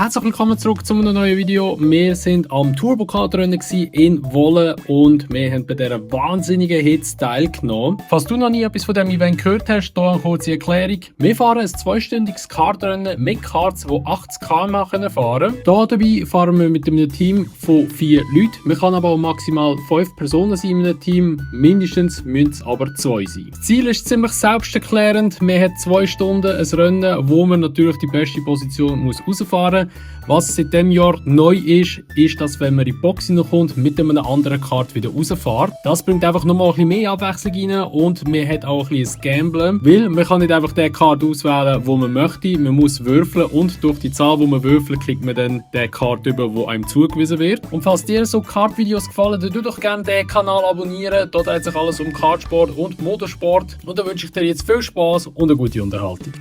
Herzlich willkommen zurück zu einem neuen Video. Wir sind am Turbo-Kart-Rennen in Wolle und wir haben bei dieser wahnsinnigen Hitze teilgenommen. Falls du noch nie etwas von diesem Event gehört hast, hier eine kurze Erklärung. Wir fahren ein zweistündiges Kartrennen mit Karts, die 80 km/h fahren können. Hier dabei fahren wir mit einem Team von 4 Leuten. Wir können aber auch maximal 5 Personen sein in einem Team. Mindestens müssen es aber 2 sein. Das Ziel ist ziemlich selbsterklärend. Wir haben 2 Stunden ein Rennen, wo man natürlich die beste Position rausfahren muss. Was seit diesem Jahr neu ist, ist, dass wenn man in die Box hineinkommt, mit einem anderen Kart wieder rausfährt. Das bringt einfach nochmal ein bisschen mehr Abwechslung rein und man hat auch ein bisschen Gamblen, weil man kann nicht einfach den Kart auswählen, wo man möchte. Man muss würfeln und durch die Zahl, die man würfelt, kriegt man dann den Kart über, der einem zugewiesen wird. Und falls dir so Kartvideos gefallen, dann tu doch gerne den Kanal abonnieren. Dort dreht sich alles um Kartsport und Motorsport. Und dann wünsche ich dir jetzt viel Spaß und eine gute Unterhaltung.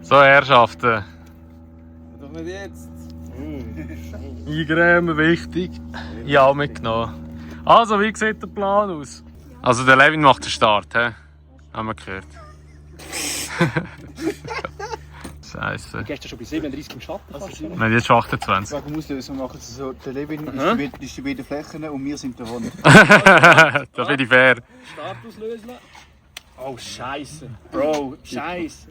So, Herrschaften. Was machen wir jetzt? Eingrämen, wichtig. Ja, auch mitgenommen. Also, wie sieht der Plan aus? Also, der Levin macht den Start, he? Haben wir gehört. Scheiße. Gestern schon bei 37 im Schatten. Wir haben jetzt schon 28. Sagen muss, wir machen es so, der Levin ist die beiden Flächen und wir sind der Wand. Das finde ich fair. Start auslösen. Oh, Scheiße. Bro, Scheiße.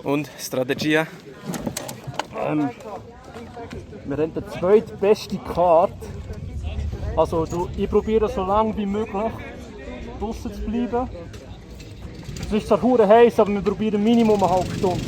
Und Strategie? Wir haben die zweitbeste Karte. Also ich probiere so lange wie möglich draußen zu bleiben. Es ist zwar hure heiß, aber wir probieren Minimum eine halbe Stunde.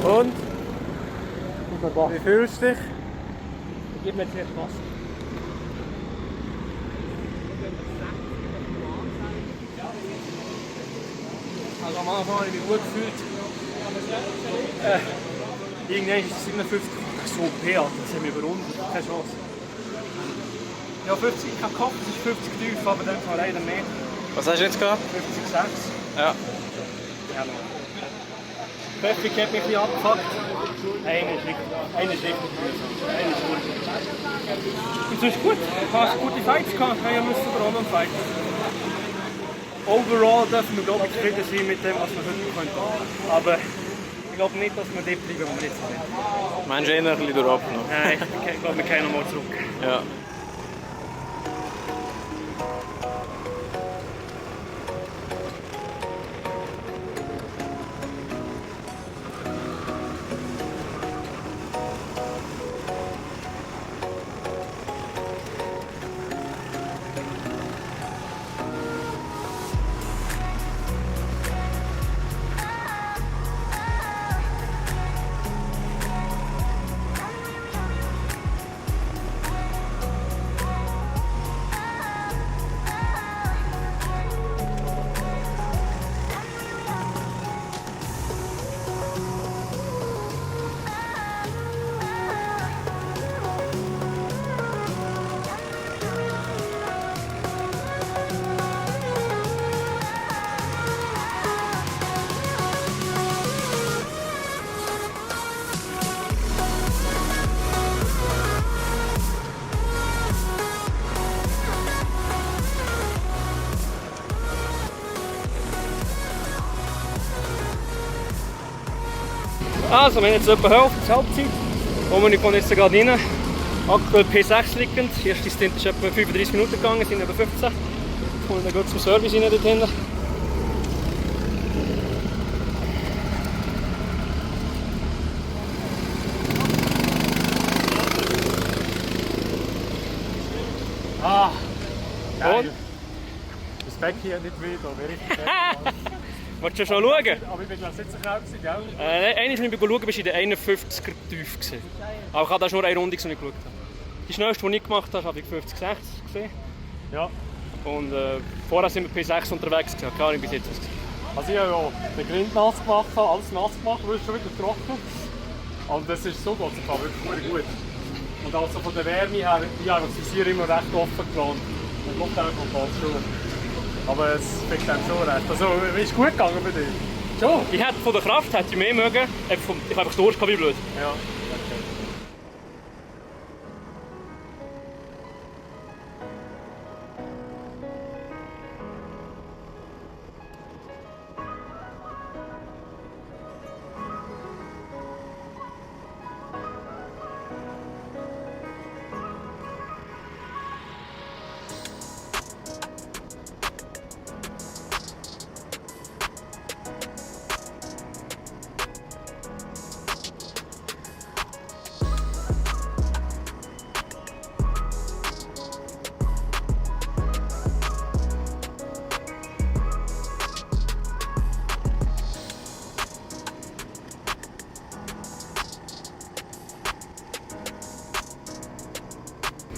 Und? Wie fühlst du dich? Gib mir jetzt erst Wasser. Also am Anfang habe ich mich gut gefühlt. Irgendwann ist es 57 so OP, das haben wir überrundet, keine Chance. Ja, 50, ich habe gehofft, es ist 50 tief, aber dann war leider nicht. Was hast du jetzt gehabt? 50,6. Ja. Pfeffig hat mich ein bisschen abgefuckt. Einer ist richtig mühsam. Einer ist gut. Und sonst gut. Ich habe gute Fights gehabt. Ich musste aber auch noch fighten. Overall dürfen wir, glaube ich, zufrieden sein mit dem, was wir heute können. Aber ich glaube nicht, dass wir dort bleiben, wo wir jetzt sind. Meinst du eher ein bisschen durch noch? Nein, ich glaube, wir kehren nochmal zurück. Ja. Also, wir haben jetzt etwa Hälfte zur Halbzeit. Und wir kommen jetzt gerade rein. Aktuell P6 liegend. Die erste Stint ist etwa 35 Minuten gegangen, es sind etwa 15. Und dann geht es zum Service rein dort hinten. Und? Das Becken hier nicht wieder, wäre richtig. Willst du schon schauen? Aber ich bin glaube ich nicht so knapp, gell? Einmal, wenn ich schauen bist du in der 51er tief gewesen. Aber ich habe das nur eine Runde, die ich geschaut habe. Die schnellste, die ich gemacht habe, habe ich 50, 60 gesehen. Ja. Und vorher sind wir P6 unterwegs gewesen. Keine Ahnung, bis jetzt was gewesen. Also ich habe ja den Grind nass gemacht, alles nass gemacht, weil es schon wieder trocken. Und das ist so gut, es kann wirklich gut. Und also von der Wärme her, ich habe das Visier immer recht offen gelassen. Das macht einfach ganz schön. Aber es fängt dann schon recht. Also ist gut gegangen bei dir? Schon? Ich hätte von der Kraft hätte ich mehr mögen. Ich habe einfach Durst gehabt, wie blöd. Ja.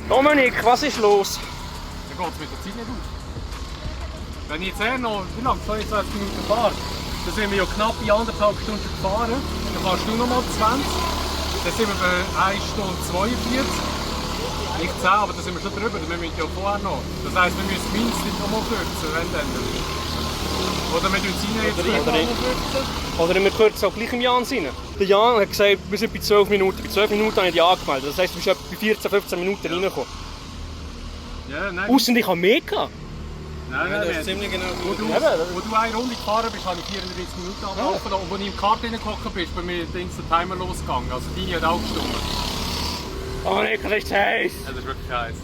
Dominik, was ist los? Dann geht es mit der Zeit nicht aus. Wenn ich jetzt noch, wie lange, 22 Minuten fahre, dann sind wir ja knapp in 1,5 Stunden gefahren. Dann fährst du noch mal 20. Dann sind wir bei 1 Stunde 42. Nicht 10, aber da sind wir schon drüber, wir müssen ja vorher noch. Das heisst, wir müssen mindestens noch mal kürzen, wenn dann. Oder wir tun es rein jetzt noch mal kürzen. Oder wir kürzen auch gleich im Jan rein. Der Jan hat gesagt, wir sind bei 12 Minuten. Bei 12 Minuten habe ich dich angemeldet. Das heisst, du bist etwa bei 14, 15 Minuten reingekommen. Ja, nein. Aussen ich habe mehr gehabt. Nein, Das ist ziemlich genau Wo du eine Runde gefahren bist, habe ich 34 Minuten abgelaufen. Und als du im Kart reingehockt bist, bei mir der Timer losgegangen. Also deine hat auch gestimmt. Oh Nick, das ist heiß. Ja, das ist wirklich heiß.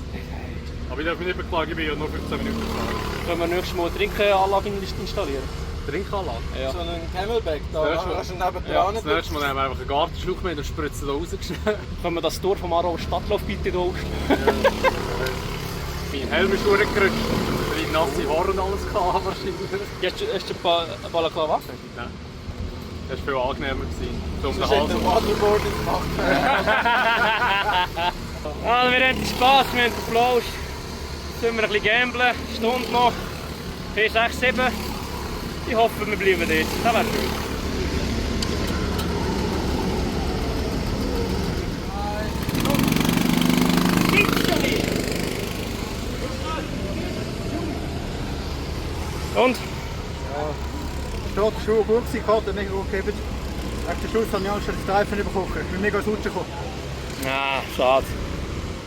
Aber ich darf mich nicht beklagen, ich bin ja nur 15 Minuten gefahren. Können wir nächstes Mal eine Trinkanlage installieren? Trinkanlage? Ja. So einen Camelback da, Das hast du nebenan Ja, nicht. das nächste Mal nehmen wir einfach einen Gartenschlauch mit und spritzen da raus. Können wir das Tor vom Aarauer Stadtlauf bitte hier aufstellen? Mein Helm ist durchgerutscht. Weil nasse Haare und alles gehabt wahrscheinlich. Hast du ein Balaklavaffe? Nein. Das war viel angenehmer gewesen, um den Hals zu Waterboard gemacht. Also, wir haben Spass, wir haben den Flausch. Jetzt müssen wir ein bisschen gamblen, Stunde noch. 4, 6, 7. Ich hoffe, wir bleiben dort. Das wäre schön. Und? Stark Schuhe gut gewesen, Karte nicht gut gegeben. Nach dem Schluss habe ich Angst, dass ich den Reifen nicht bekomme. Ich bin mega aus Rutschen gekommen. Ja, schade.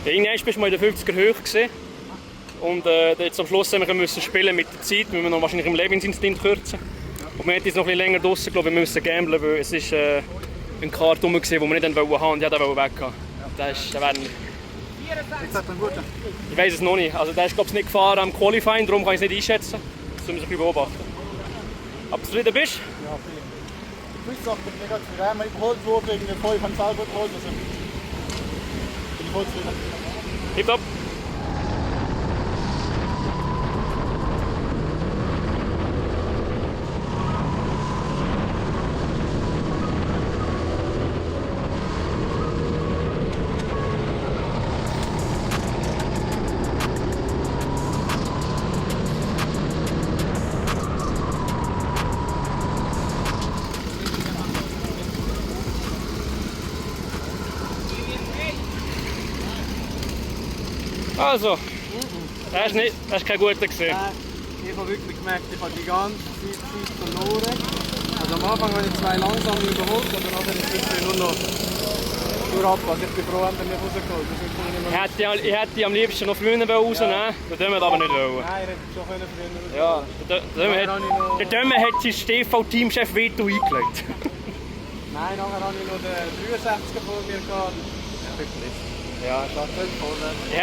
Irgendwann bist du mal in den 50er Höhe gewesen. Und jetzt am Schluss haben wir müssen spielen mit der Zeit, müssen wir noch wahrscheinlich im Lebensinstinkt kürzen. Und wir hätten jetzt noch ein bisschen länger draussen, glaube ich, wir müssen gamblen, weil es ist ein Kart rum gewesen, den wir nicht haben wollen und ich wollte weghaben. Das wäre nicht. Jetzt hat man gut. Ich weiß es noch nicht. Also der ist glaube ich nicht gefahren am Qualifying, darum kann ich es nicht einschätzen. Das müssen wir ein bisschen beobachten. Ob du zufrieden bist? Ja, viel. Ich wusste auch, ich bin mega zufrieden. Einmal überholt worden, wegen der 5 von selber überholt. Also bin ich voll zufrieden. Tipptopp. Also, das ist kein guter gesehen. Ich habe wirklich gemerkt, ich habe die ganze Zeit verloren. Also am Anfang habe ich 2 langsam überholt, aber nachher ist es nur noch ab. Also ich bin froh, dass er mich rausgeholt. Ich hätte die am liebsten noch früher rausnehmen, das wollen wir aber nicht wollen. Nein, er hätte schon früher Ja, der Dömer hat sein TV-Teamchef Veto eingelegt. Nein, nachher habe ich noch den 63er vor mir gehabt. Ja, schade, voll.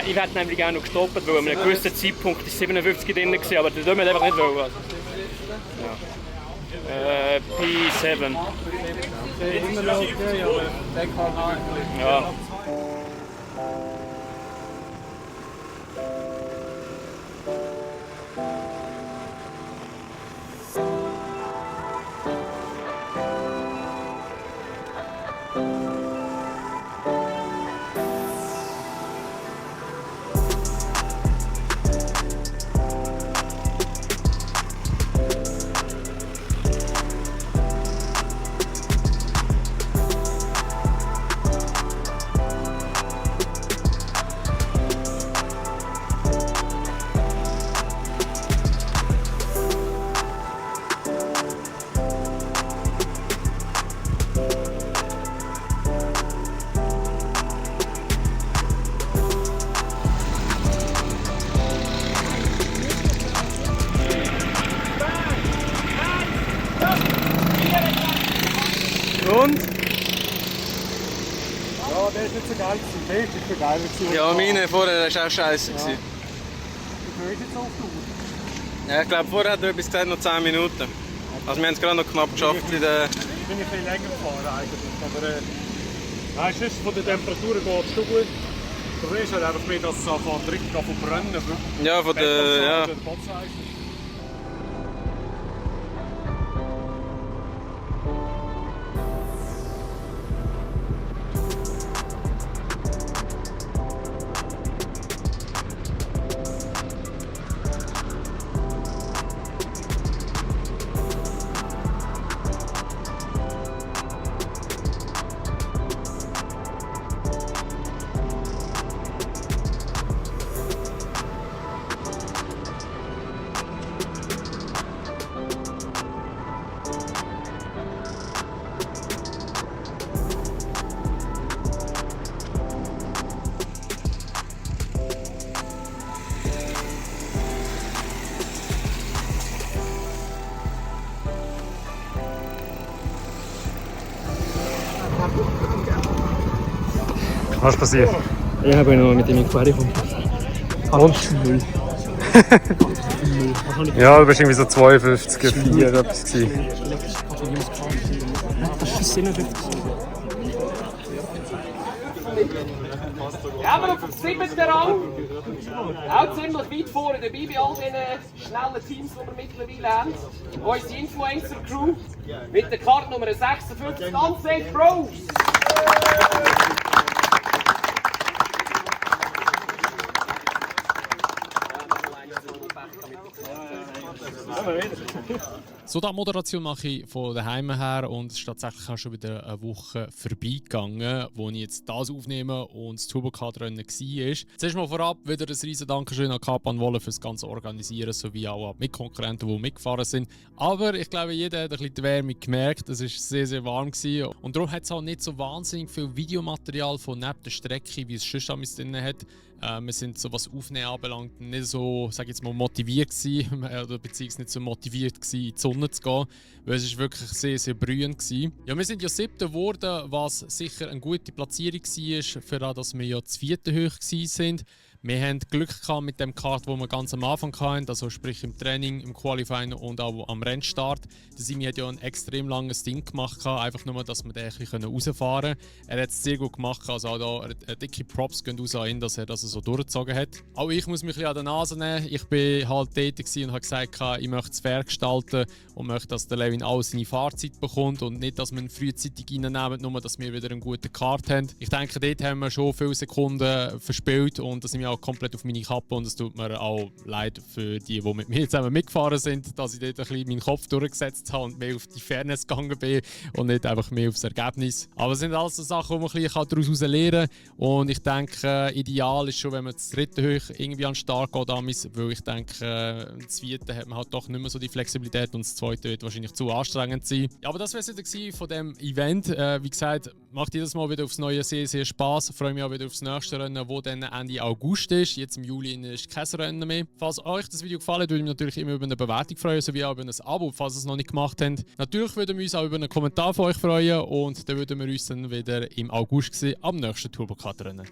Ich hätte nämlich gerne noch gestoppt, weil an einem gewissen Zeitpunkt ist 57 drin war, aber der Dömer hat einfach nicht wollen. Ja. P7. Immer noch okay, aber der kann halt. Ja. Und? Ja, der ist nicht so geil gewesen. Der ist viel geiler gewesen. Ja, meine vorher war auch scheiße. Ich höre jetzt auf die Uhr. Ja, ich glaube, vorher hat er etwas gesagt, noch 10 Minuten. Also wir haben es gerade noch knapp geschafft in der... Ich bin ein bisschen länger gefahren eigentlich. Aber nein, sonst von den Temperaturen geht es schon gut. Das Problem ist halt einfach mehr, dass es anfängt richtig an zu brennen. Ja, von der... Ja. Was ist passiert? Ich habe noch mit dem Query von Ja, du bist irgendwie so 52, 4 etwas gewesen. Ja, aber auf dem 7. Rang. Auch ziemlich weit vorne dabei bei all diesen schnellen Teams, die wir mittlerweile haben. Unsere Influencer-Crew. Mit der Karte Nummer 56, Unsaved Bros! So, die Moderation mache ich von daheim her und es ist tatsächlich auch schon wieder eine Woche vorbeigegangen, wo ich jetzt das aufnehme und das Turbokartrennen war. Zuerst mal vorab wieder ein riesen Dankeschön an Kapan Wolle für das ganze Organisieren, sowie auch an Mitkonkurrenten, die mitgefahren sind. Aber ich glaube, jeder hat ein bisschen die Wärme gemerkt, es war sehr, sehr warm gewesen. Und darum hat es auch nicht so wahnsinnig viel Videomaterial von neben der Strecke, wie es schon drin hat. Wir sind, so was Aufnehmen anbelangt, nicht so, sag jetzt mal, motiviert gewesen, oder beziehungsweise nicht so motiviert gewesen, in die Sonne zu gehen, weil es ist wirklich sehr, sehr brühend war. Ja, wir sind ja 7. geworden, was sicher eine gute Platzierung war, für das, dass wir ja das 4. hoch sind. Wir haben Glück gehabt mit dem Kart, wo wir ganz am Anfang hatten, also sprich im Training, im Qualifying und auch am Rennstart. Der Simi hat ja ein extrem langes Ding gemacht, einfach nur, dass wir den ein bisschen rausfahren können. Er hat es sehr gut gemacht, also auch da dicke Props gehen raus an ihn, dass er das so durchgezogen hat. Auch ich muss mich ein bisschen an der Nase nehmen. Ich bin halt tätig und habe gesagt, ich möchte es fair gestalten und möchte, dass der Levin auch seine Fahrzeit bekommt und nicht, dass wir ihn frühzeitig reinnehmen, nur dass wir wieder einen guten Kart haben. Ich denke, dort haben wir schon viele Sekunden verspielt und das sind wir auch komplett auf meine Kappe und es tut mir auch leid für die mit mir zusammen mitgefahren sind, dass ich dort ein bisschen meinen Kopf durchgesetzt habe und mehr auf die Fairness gegangen bin und nicht einfach mehr aufs Ergebnis. Aber es sind alles so Sachen, die man ein bisschen daraus lernen kann und ich denke, ideal ist schon, wenn man das 3. hoch irgendwie an den Start geht, weil ich denke, das 4. hat man halt doch nicht mehr so die Flexibilität und das 2. wird wahrscheinlich zu anstrengend sein. Ja, aber das wäre es wieder von diesem Event. Wie gesagt, macht jedes Mal wieder aufs Neue sehr, sehr Spass. Ich freue mich auch wieder aufs nächste Rennen, das dann Ende August ist. Jetzt im Juli ist kein Rennen mehr. Falls euch das Video gefallen hat, würde ich mich natürlich immer über eine Bewertung freuen, sowie auch über ein Abo, falls ihr es noch nicht gemacht habt. Natürlich würden wir uns auch über einen Kommentar von euch freuen und dann würden wir uns dann wieder im August sehen, am nächsten Turbokartrennen.